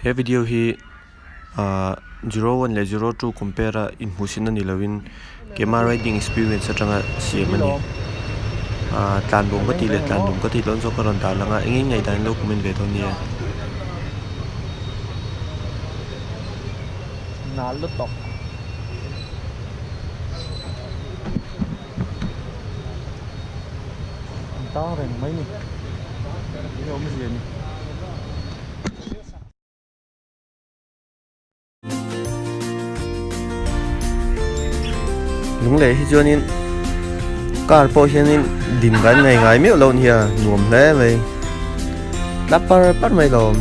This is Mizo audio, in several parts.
He video hi ahh 01 leh 02 compare a inhmuhsitna ni lovin keimah riding experience atanga siam a ni. Ahh tlan bawm ka tih leh tlan dum ka tih dawn zawk a rawn dah lang a eng eng ngaihdan in lo comment ve dawn nia. Nal lutuk. An tang reng mai ni. Enge awmzia ni. Lunglei hi chuanin car pawh hianin din kan nei ngai meuh loh nia nuam hle mai tla par par mai lawm.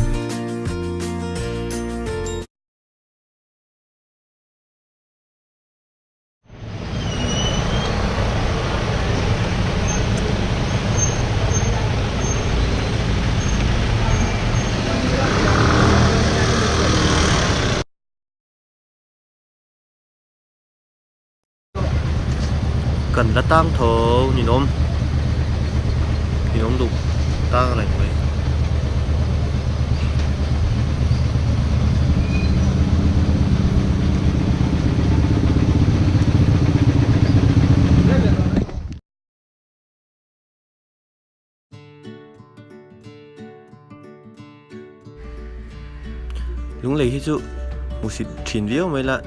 Kan la tang tho ninawm ninawm duh tang reng mai. Lunglei hi chu hmusit thin viau mai la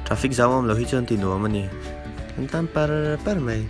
traffic jam a awm loh hi chuan ti nuam a ni an tan par par mai.